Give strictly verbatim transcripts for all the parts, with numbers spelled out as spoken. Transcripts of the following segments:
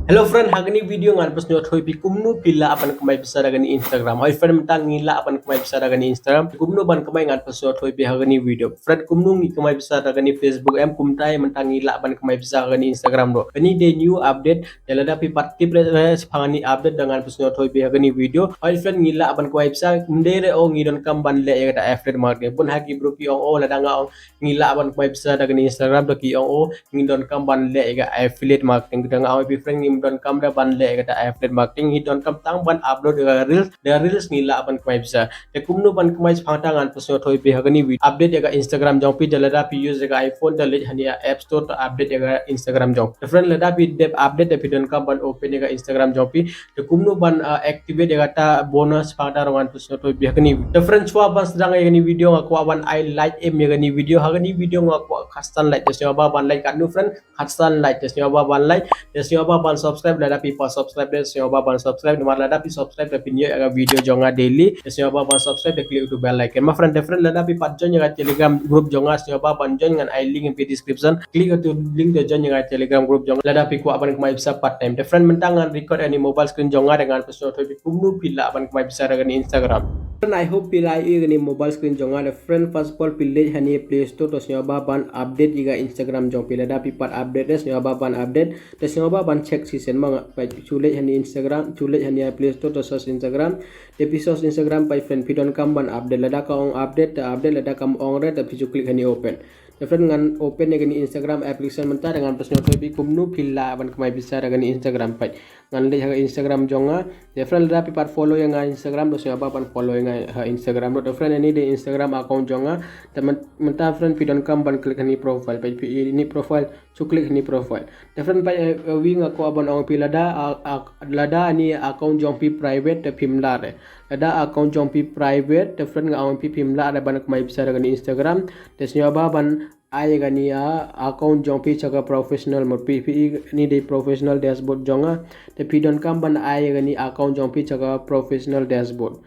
Hello friend, ha kani video ngan pynsngew thoi phi kumno phi lah ban kamai pisa da kani Instagram. Hoi friend, mynta ngi lah ban kamai pisa da kani Instagram. Kumno ban kamai ngan pynsngew thoi phi ha kani video. Friend, kumno ngi kamai pisa da kani Facebook em, kumta mynta ngi lah ban kamai pisa ha kani Instagram ruh. Kani dei new update, te lada phi pat tip re, re, shaphang kani update da ngan pynsngew thoi phi ha kani video. Hoi friend, ngi lah ban kamai pisa, ym dei re o ngi donkam ban leh ïa kata affiliate marketing. Bun ha ki bru ki ong o, lada nga ong ngi lah ban kamai pisa da kani Instagram, da ki ong o ngi donkam ban leh ïa ka affiliate marketing. Te nga ong phi friend, ngim donkam da ban leh ïa kata affiliate marketing, ngi donkam tang ban upload ïa ka reels, da reels ngi lah ban kamai pisa. Te kumno ban kamai shaphang ta ngan pynsngew thoi phi ha kani video. Update ïa ka Instagram jong phi, te lada phi use ïa ka iPhone, te leit hani ïa App Store, te update ïa ka Instagram jong. Te friend, lada phi dep update, te phi donkam ban open ïa ka Instagram jong phi. Te kumno ban, uh, activate ïa kata bonus shaphang ta ruh ngan pynsngew thoi phi ha kani video. Te friend, shuwa ban sdang ïa kani video nga kwah ban ai like em ïa kani video. Ha kani video nga kwah khatsan like. Te sngewbha ban like katno friend, khatsan like. Te sngewbha ban like, te sngewbha ban subscribe lada phi pat subscribe, te sngewbha ban subscribe. Namar lada phi subscribe te phin ïoh ïa ka video jong nga daily. Te sngewbha ban subscribe, te click to bell icon. Ma friend, te friend, lada phi pat join ïa ka Telegram group jong nga, sngewbha ban join, ngan ai link in description. Click to link to join ïa ka Telegram group jong nga lada phi kwah ban kamai pisa part time. Te friend, mynta ngan record ïa kani mobile screen jong nga, te ngan pynsngew thoi phi kumno phi lah ban kamai pisa da kani Instagram. Friend, I hope phi la ïohi ïa kani mobile screen jong nga. Te friend, first of all phi leit hani Play Store, te sngewbha ban update ïa ka Instagram jong phi. Lada phi pat update, te sngewbha ban update, te sngewbha ban check shisien. Ma nga pat shu leit hani Instagram, shu leit hani Play Store, te search Instagram. Te phi search Instagram pat friend, phi donkam ban update. Lada ka ong update, te update, lada kam ong re, te phi shu click hani open. Te friend, ngan open ïa kani Instagram application mynta, te ngan pynsngew thoi phi kumno phi lah ban kamai pisa da kani Instagram pat. Ngan leit ha ka Instagram jong nga. Te friend, lada phi pat follow ïa nga Instagram, te sngewbha ban follow ïa nga ha Instagram ruh. Te friend, ini dei Instagram account jong nga. Te myn-, mynta friend, phi donkam ban click hani profile. Pat phi ini profile, shu click hani profile. Te friend, pat, eh, eh, wi nga kwah ban ong phi lada, ah, ah, lada ini account jong phi private, te phim lah re. Lada account jong phi private, te friend, nga ong phi phim lah re ban kamai pisa da kani Instagram. Te sngewbha ban ai ïa kani, ah, account jong phi sha ka professional mode. Phi, phi ini dei professional dashboard jong nga. Te phi donkam ban ai ïa kani account jong phi sha ka professional dashboard.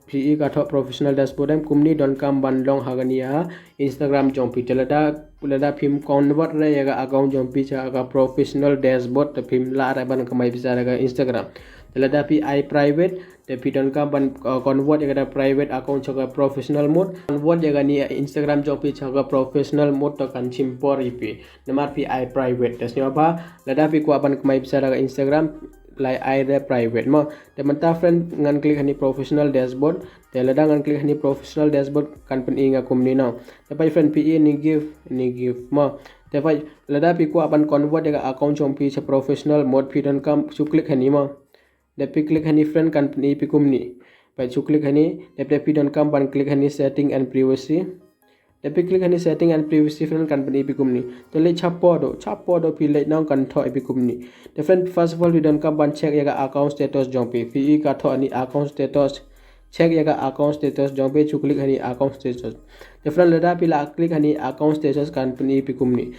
Phi i ka thoh professional dashboard em, kumne donkam ban long ha kani, ah, Instagram jong phi. Te lada, lada phim convert re ïa ka account jong phi sha ka professional dashboard, te phim lah re ban kamai pisa da ka Instagram. Te lada phi ai private, te phi donkam ban, uh, convert ïa kata private account sha ka professional mode. Convert ïa kani, uh, Instagram jong phi sha ka professional mode, te kan shim por ïa phi. Namar phi ai private. Te sngewbha, lada phi kwah ban kamai pisa da ka Instagram, la ai re private mo. Te mynta friend, ngan click hani professional dashboard. Te lada ngan click hani professional dashboard, kan pyni ïa nga kumne noh. Te pat friend, phi i ini give, ini give mo. Te pat lada phi kwah ban convert ïa ka account jong phi sha professional mode, phi donkam shu click hani mo. Te phi click hani friend, kan pyni ïa phi kumne. Pat shu click hani, te phi donkam ban click hani setting and privacy. Te phi click hani setting and privacy friend, kan pyni ïa phi kumne. Te leit shapoh doh, shapoh doh phi leit noh, kan thoh ïa phi kumne. Te friend, first of all phi donkam ban check ïa ka account status jong phi. Phi i ka thoh hani account status. Check ïa ka account status jong phi, shu click hani account status. Te friend, lada phi la click hani account status, kan pyni ïa phi kumne.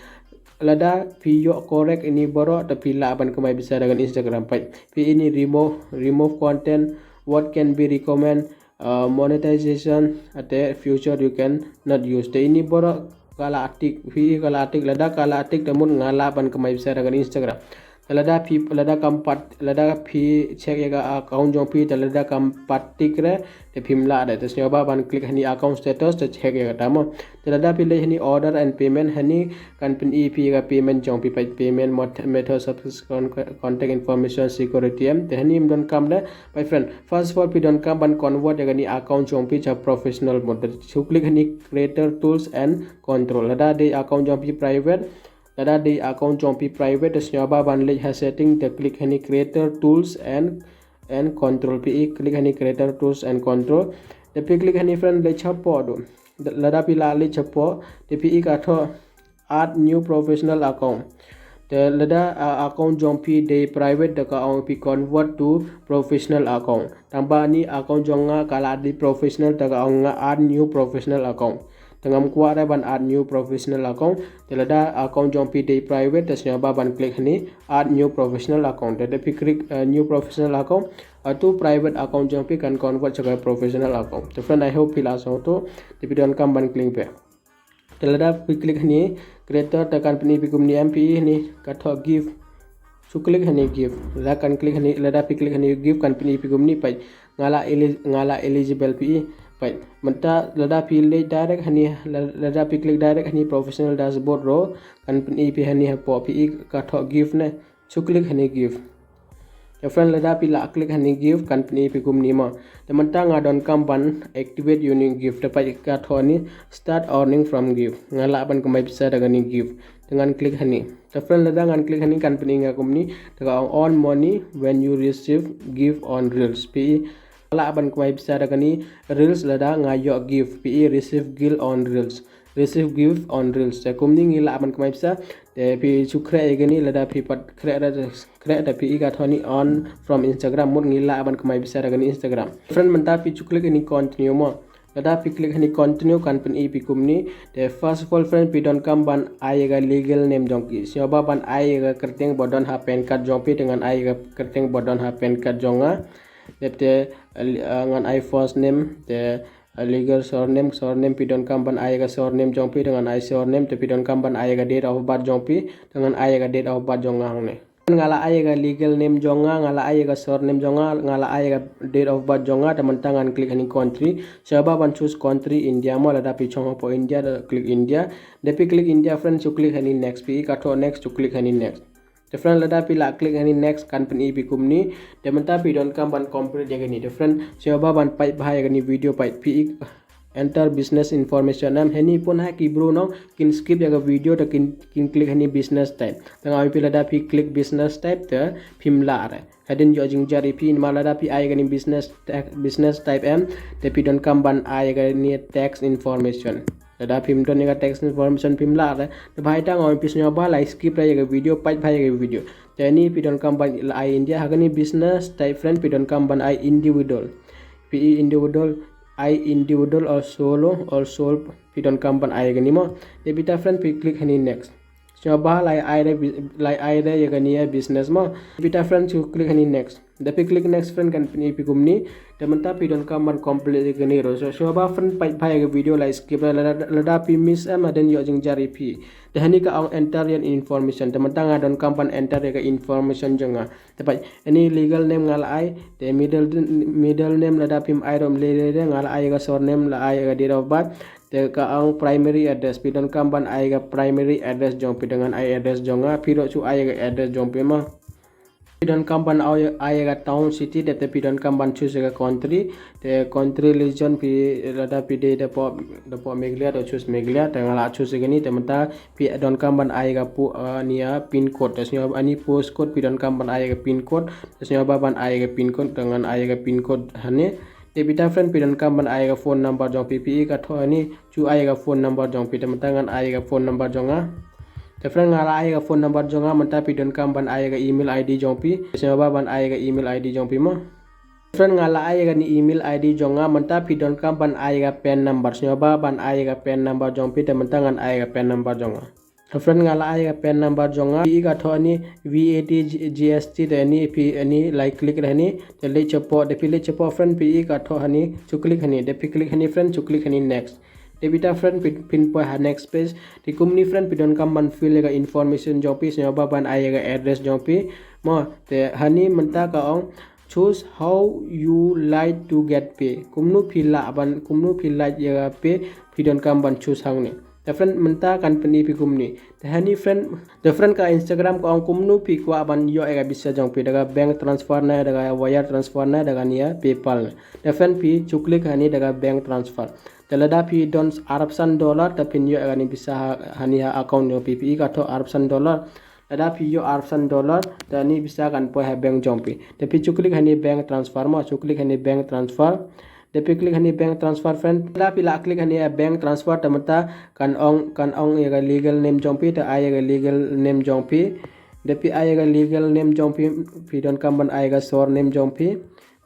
Lada phi ïoh correct ini baroh, te phi lah ban kamai pisa da ka Instagram page. Phi ini remove, remove content, what can be recommend, uh, monetization, ate future you can not use. Te ini baroh ka la tick, phi ka la tick, lada ka la tick, te mut nga lah ban kamai pisa da ka Instagram. Te lada phi, lada kam pat, lada phi check ïa ka account jong phi, te lada kam pat tick re, te phim lah re. Te sngewbha ban click hani account status, te check ïa kata mo. Te lada phi leit hani order and payment, hani kan pyni ïa phi ïa ka payment jong phi, payment mode, method, subscription, contact information, security em. Te hani ym donkam re, my friend. First of all phi donkam ban convert ïa kani account jong phi sha professional mode. Te shu click hani creator tools and control. Lada dei account jong phi private, lada dei account jong phi private, te sngewbha ban leit ha setting, te click hani creator tools and, and control. Phi i click hani creator tools and control. Te phi click hani friend, leit shapoh doh. Lada phi la leit shapoh, te phi i ka thoh add new professional account. Te lada, uh, account jong phi dei private, te ka ong phi convert to professional account. Tangba ini account jong nga ka la dei professional, te ka ong nga add new professional account. Te ngam kwah re ban add new professional account. Te lada account jong phi dei private, te sngewbha ban click hani add new professional account. Te lada phi click, uh, new professional account, uh, to private account jong phi kan convert sha ka professional account. Te friend, I hope phi la sngewthuh. Te phi donkam ban click phi. Te lada phi click hani creator, te kan pyni ïa phi kumne em, phi i hani ka thoh give, Shu click hani give. Lada kan click hani, lada phi click hani give kan pyni phi kumni, peit. Nga la eli-, nga la eligible phi, peit. Mynta lada phi leit direct hani, lada phi click direct hani professional dashboard ruh kan pyni phi hani hapoh, phi ka thoh give ne. Shu click hani give. Te friend, lada phi la click hani give kan pyni phi kumni mo. Te mynta nga donkam ban activate unique give. Te peit ka thoh hani start earning from give. Nga lah ban kamai pisa da kani give. Te ngan click hani. Te friend, lada ngan click hani kan pyni nga kumni. Te ka ong earn money when you receive give on Reels. Phi lah ban kamai pisa da kani Reels lada nga ïoh give. Phi receive give on Reels. Receive give on Reels. Te kumni ngi lah ban kamai pisa. Te phi shu khreh ïa kani, lada phi pat khreh da, khreh da phi ka thoh hani earn from Instagram, mut ngi lah ban kamai pisa da kani Instagram. Friend, mynta phi shu click hani continue mo. Lada phi click hani continue kan pyni phi kumni. Te first of all friend, phi donkam ban ai ïa ka legal name jong phi. Sngewbha ban ai ïa ka kyrteng ba don ha PAN card jong phi, te ngan ai ïa ka kyrteng ba don ha PAN card jong nga. Dep te, eh, ngan ai first name, te, eh, legal surname, surname phi donkam ban ai ïa ka surname jong phi, te ngan ai surname, te phi donkam ban ai ïa ka date of birth jong phi, te ngan ai ïa ka date of birth jong nga hangne. Nga la ai ïa ka legal name jong nga, nga la ai ïa ka surname jong nga, nga la ai ïa ka date of birth jong nga, te mynta ngan click hani country. Sngewbha ban choose country India mo, lada phi shong hapoh India, te click India. Te phi click India friend, shu click hani next, phi ka thoh next, shu click hani next. Te friend, lada phi la click hani next kan pyni phi kumni. Te mynta phi donkam ban complete ïa kani. Te friend, sngewbha ban peit bha ïa kani video, peit phi enter business information. Em hani pun ha ki bru no kin skip ïa ka video, te kin, kin click hani business type. Te nga ong phi lada phi click business type te phim lah re. Hadien ïoh jingjar ïa phi, namar lada phi ai kani business tax, business type em, te phi donkam ban ai kani tax information. Lada phim don ïa ka tax information phim lah re. Te bha ïa ta nga ong phi sngewbha la skip re ïa ka video, peit bha ïa ka video. Te ni phi donkam ban ai India, ha kani business type friend phi donkam ban ai individual. Phi individual, ai individual or solo, or sole phi donkam ban ai kani mo. Te bita friend phi click hani next. Sngewbha la ai re, la ai re ïa kani ïa business mo. Bita friend shu click hani next. Da phi click next friend kan pyni phi kumni. Te mynta phi donkam ban complete ïa kani ruh. So sngewbha friend peit bha ïa ka video, la skip re, lada, lada phi miss em hadien ïoh jingjar ïa phi. Te hani ka ong enter your information. Te mynta nga donkam ban enter ïa ka information jong nga. Te peit, ani legal name nga la ai, te middle, middle name lada phim ai ruh ym lei lei re, nga la ai ïa ka surname, la ai ïa ka date of birth. Te ka ong primary address, phi donkam ban ai ïa ka primary address jong phi, te ngan ai address jong nga, phi ruh shu ai ïa ka address jong phi mo. Phi donkam ban ai, ai ïa ka town, city, te, te phi donkam ban choose ïa ka country, te country, region, phi lada phi dei da pop, da pop Meghalaya, te choose Meghalaya, te nga la choose ïa kani, te mynta phi donkam ban ai ïa ka pu-, ah, ni ïa pin code, te sngewbha ani post code phi donkam ban ai ïa ka pin code, te sngewbha ban ai ïa ka pin code, te ngan ai ïa ka pin code hangne. Te bita friend phi donkam ban ai ïa ka phone number jong phi, phi ka thoh hani, shu ai ïa ka phone number jong phi, te mynta ngan ai ïa ka phone number jong nga. Te friend nga la ai ïa ka phone number jong nga, mynta phi donkam ban ai ïa ka email I D jong phi, sngewbha ban ai ïa ka email I D jong phi mo. Friend nga la ai ïa kani email I D jong nga, mynta phi donkam ban ai ïa ka PAN number, sngewbha ban ai ïa ka PAN number jong phi, te mynta ngan ai ïa ka PAN number jong nga. Friend nga la ai ïa ka PAN number jong nga, phi ka thoh ani V A T G-, G S T, te ani phi ani la click re hani, te leit shapoh, te phi leit shapoh friend phi ka thoh hani, shu click hani, te phi click hani friend, shu click hani next. Te bita friend phi, phin poi ha next page. Te kumni friend phi donkam ban fill ïa ka information jong phi, sngewbha ban ai ïa ka address jong phi. Mo, te hani mynta ka ong choose how you like to get pay. Kumno phi lah ban, kumno phi lah ïa ka pay, phi donkam ban choose hangne. Te friend mynta kan pyni phi kumni. Te hani friend, te friend ka Instagram ka ong kumno phi kwah ban ïoh ïa ka pisa jong phi, da ka bank transfer ne, da ka wire transfer ne, da kani ïa PayPal ne. Te friend phi shu click hani da ka bank transfer. Te lada phi don arphew san dollar, te phin ïoh ïa kani pisa ha, hani ha account jong phi, phi ka thoh arphew san dollar. Lada phi ïoh arphew san dollar, te ani pisa kan poi ha bank jong phi. Te phi shu click hani bank transfer mo, shu click hani bank transfer. Te phi click hani bank transfer friend. Lada phi la click hani bank transfer, te mynta kan ong, kan ong ïa ka legal name jong phi, te ai ïa ka legal name jong phi. Te phi ai ïa ka legal name jong phi, phi donkam ban ai ïa ka surname jong phi.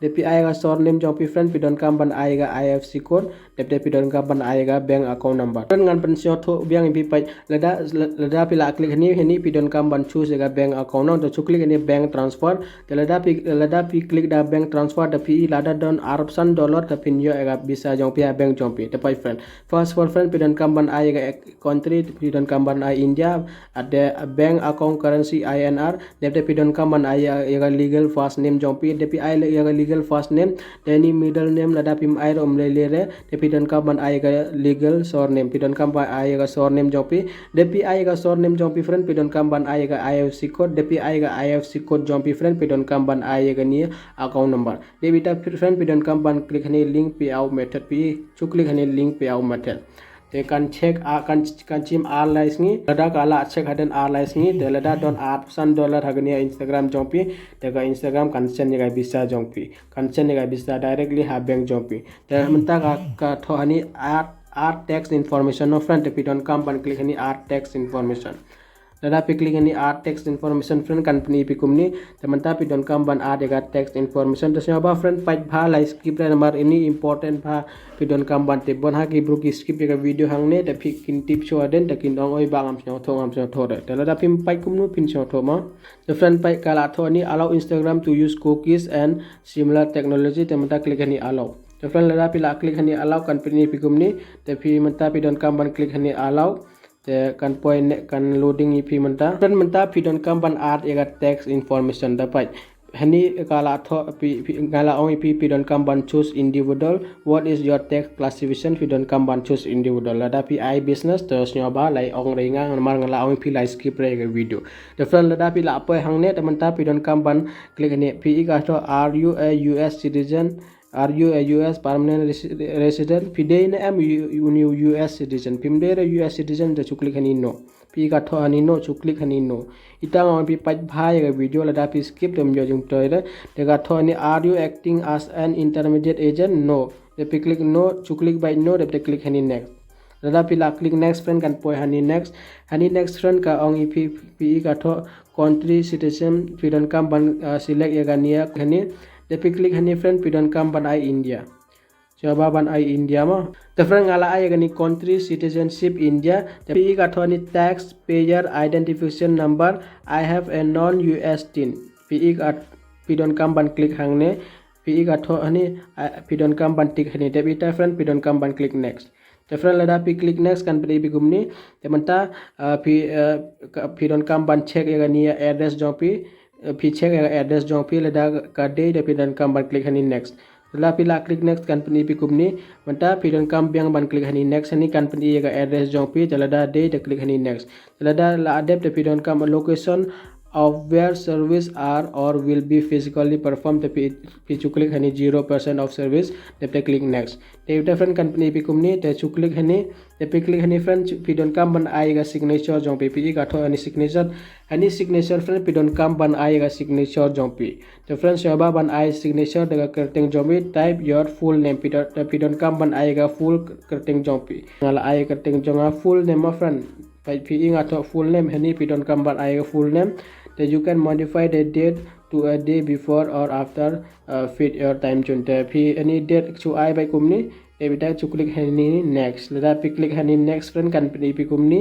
Dep phi ai ïa ka surname jong phi friend, phi donkam ban ai ïa ka I F S C code. Dep dep phi donkam ban ai ïa ka bank account number. Friend ngan pynsngewthuh biang ïa phi pat, lada, lada phi la click hangne, hangne phi donkam ban choose ïa ka bank account nong, to shu click hangne bank transfer. Te lada phi, lada phi click da bank transfer, da phi lada don arphew san dollar, da phin ïoh ïa ka pisa jong phi ha bank jong phi. Te pat friend, first of all friend, phi donkam ban ai ïa ka country, phi donkam ban ai India, ade bank account currency I N R. Dep dep phi donkam ban ai ïa, ïa ka legal first name jong phi. Dep phi ai ïa ka legal first name, te hangne middle name lada phim ai ruh ym lei lei re. Dep phi donkam ban ai ïa ka legal surname, phi donkam ban ai ïa ka surname jong phi. Dep phi ai ïa ka surname jong phi friend, phi donkam ban ai ïa ka I F S C code. Dep phi ai ïa ka I F S C code jong phi friend, phi donkam ban ai ïa kane account number. Dep ita friend, phi donkam ban click hangne link payout method, phi shu click hangne link payout method. Te kan check, a, kan, kan shim ar lai sngi. Lada ka la check hadien ar lai sngi, te lada don arphew san dollar ha kane Instagram jong phi, te ka Instagram kan send ïa ka pisa jong phi, kan send ïa ka pisa directly ha bank jong phi. Te mynta ka, ka thoh hangne add, add tax information nong friend, te phi donkam ban click hangne add tax information. Lada phi click hangne add tax information friend, kan pyni ïa phi kumne. Te mynta phi donkam ban add ïa ka tax information. Te sngewbha friend, peit bha, la skip re namar ine important bha, phi donkam ban tip. Bun ha ki briew ki skip ïa ka video hangne, te phi kin tip shuwa hadien, te kin ong oi ba ngam sngewthuh, ngam sngewthuh re. Te lada phim peit kumno phin sngewthuh mo. Te friend, peit ka la thoh hangne allow Instagram to use cookies and similar technology. Te mynta click hangne allow. Te friend, lada phi la click hangne allow, kan pyni ïa phi kumne. Te phi mynta phi donkam ban click hangne allow. Te kan poi ne, kan loading ïa phi mynta. Friend, mynta phi donkam ban add ïa ka tax information. Da peit hangne ka la thoh, phi, phi, ka la ong ïa phi, phi donkam ban choose individual. What is your tax classification? Phi donkam ban choose individual. Lada phi ai business, te sngewbha la ong re ïa nga namar nga la ong ïa phi la skip re ïa ka video. Te friend, lada phi la poi hangne, te mynta phi donkam ban click hangne. Phi i ka thoh, are you a U S citizen? Are you a U S permanent resi-, resident? Phi dei ne em U-, U-, U S citizen? Phim dei re U S citizen, te shu click hangne no. Phi i ka thoh hangne no, shu click hangne no. Ita nga wan phi peit bha ïa ka video, lada phi skip te ym ïoh jingpyntoi re. Te ka thoh hangne, are you acting as an intermediate agent? No. Te phi click no, shu click beit no, te phi click hangne next. Lada phi la click next friend, kan poi hangne next. Hangne next friend ka ong ïa phi, phi i ka thoh country citizen, phi donkam ban, uh, select ïa kane, hangne. Te phi click hangne friend, phi donkam ban ai India. Sngewbha ban ai India mo. Te friend, nga la ai ïa kane country citizenship India. Te phi i ka thoh hangne taxpayer identification number, I have a non U S tin. Phi i ka, phi donkam ban click hangne. Phi i ka thoh hangne, ah, phi donkam ban tick hangne. Te ita friend, phi donkam ban click next. Te friend, lada phi click next, kan pyni ïa phi kumne. Te mynta, ah, phi, ah, ka, phi donkam ban check ïa kane address jong phi. Ah, phi check ïa ka address jong phi, lada ka dei, te phi donkam ban click hangne next. Lada phi la click next, kan pyni ïa phi kumne. Mynta phi donkam biang ban click hangne next, hangne kan pyni ïa ka address jong phi. Te lada dei, te click hangne next. Te lada la dep, te phi donkam location of where service are or will be physically performed, te phi, phi shu click hangne zero percent of service, te phi click next. Te ita friend, kan pyni ïa phi kumne, te shu click hangne, te phi click hangne friend, shu, phi donkam ban ai ïa ka signature jong phi, phi i ka thoh hangne signature, hangne signature friend, phi donkam ban ai ïa ka signature jong phi. Te friend, sngewbha ban ai signature da ka kyrteng jong phi, type your full name, phi don, te phi donkam ban ai ïa ka full kyrteng jong phi. Nga la ai ïa ka kyrteng jong nga full name mo friend. Peit phi i nga thoh full name, hangne phi donkam ban ai ïa ka full name. Te you can modify the date to a day before or after, uh, fit your time zone. Te phi hangne date shu ai beit kumne. Te phi da shu click hangne next. Lada phi click hangne next friend, kan pyni ïa phi kumne.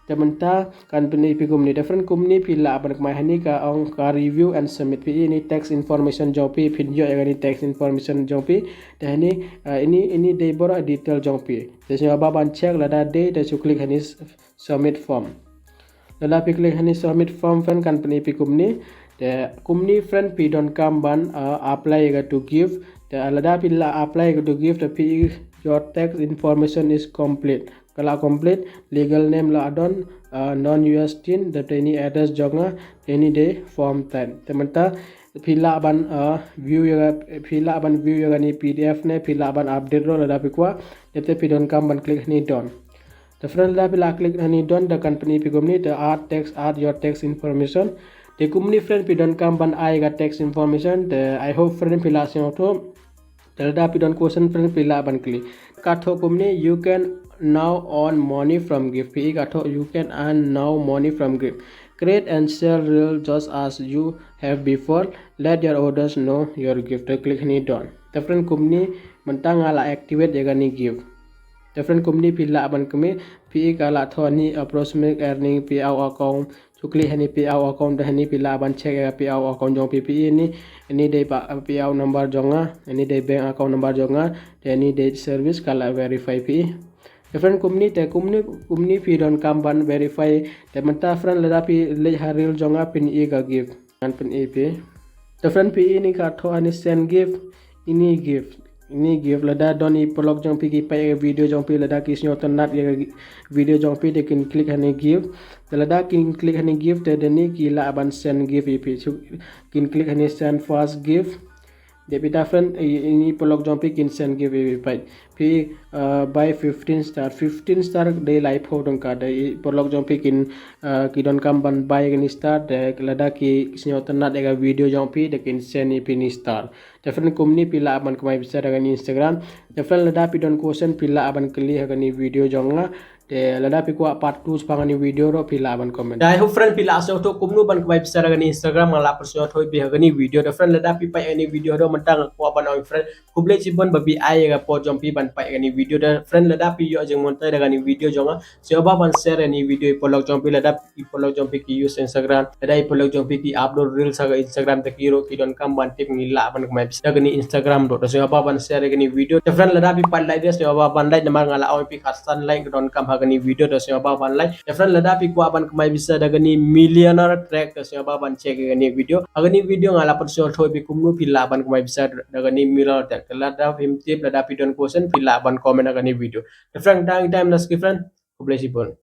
Te mynta kan pyni ïa phi kumne. Te friend, kumne phi lah ban kmai, hangne ka ong ka review and submit. Phi i hangne tax information jong phi, phin ïoh ïa kane tax information jong phi. Te hangne, uh, ine, ine dei baroh detail jong phi. Te sngewbha ban check, lada dei, te shu click hangne s-, submit form. Lada phi click hangne submit form friend, kan pyni ïa phi kumne. Te kumne friend, phi donkam ban, uh, apply ïa ka TUGIFT. Te lada phi la apply ïa ka TUGIFT, te phi i your tax information is complete. Ka la complete, legal name la don, uh, non U S tin, te ine address jong nga, te ine dei form ten. Te mynta phi lah ban, uh, view ïa, phi lah ban view ïa kane P D F ne, phi lah ban update ruh lada phi kwah. Te phi donkam ban click hangne done. Te friend, lada phi la click hangne done, te kan pyni ïa phi kumne, te add tax, add your tax information. Te kumne friend, phi donkam ban ai ïa ka tax information. Te I hope friend phi la sngewthuh. Te lada phi don question friend, phi lah ban kylli. Ka thoh kumne, you can now earn money from gift. Phi i ka thoh, you can earn now money from gift. Create and share reel just as you have before. Let your audience know your gift. Te click hani done. Te friend, kumne mynta nga la activate ïa kane gift. Te friend, kumne phi lah ban kmie, phi i ka la thoh hani approximate earning payout account. Shu click hani payout account, te hani phi lah ban check ïa payout account jong phi. Phi i hani, hani dei payout number jong nga, hani dei bank account number jong nga, te hani dei service ka la verify phi i. Te friend, kumne te kumne, kumne phi donkam ban verify. Te mynta friend, lada phi leit ha reel jong nga, phin i ka gift. Ngan pyni phi. Te friend, phi i hani ka thoh hani send gift, ini gift, ini gift. Lada don i paralok jong phi ki peit ïa video jong phi, lada ki sngewtynnat ïa video jong phi, te kin click hani gift. Te lada kin click hani gift, te dei ni ki lah ban send gift ïa phi. Shu kin click hani send first gift. Dei phi ta friend, i, ini paralok jong phi kin send gift ïa phi. Phi, uh, buy fifteen star, fifteen star dei laiphew tyngka. Dei i paralok jong phi kin, uh, ki donkam ban buy kani star, te lada ki sngewtynnat ïa ka video jong phi, te kin send ïa phi ni star. Te friend, kumne phi lah ban kmai pisa da kani Instagram. Te friend, lada phi don question phi lah ban kylli ha kani video jong nga. Te lada phi kwah part two shaphang kani video ruh phi lah ban comment. Te I hope friend phi la sngewthuh kumno ban kmai pisa da kani Instagram, nga la pynsngewthuh ïa phi ha kani video. Te friend, lada phi peit kani video haduh mynta, nga kwah ban ong friend, khublei shibun ba phi ai ïa ka por jong phi ban peit kani video. Te friend, lada phi ïoh jingmyntoi da kani video jong nga, sngewbha ban share kani video i paralok jong phi. Lada i paralok jong phi ki use Instagram, lada i paralok jong phi ki upload reels ha ka Instagram, te ki ruh ki donkam ban tip ngi lah ban kmai pisa da kani Instagram ruh. Te sngewbha ban share kani video. Te friend, lada phi pat like, te sngewbha ban like, namar nga la ong ïa phi khatsan like ka donkam ha kani video, te sngewbha ban like. Te friend, lada phi kwah ban kmai pisa da kani Millionaire Track, te sngewbha ban check ïa kani video. Ha kani video nga la pynsngewthuh ïa phi kumno phi lah ban kmai pisa da kani Millionaire Track. Te lada phim tip, lada phi don question phi lah ban comment ha kani video. Te friend, tang time na ski friend. Khublei shibun.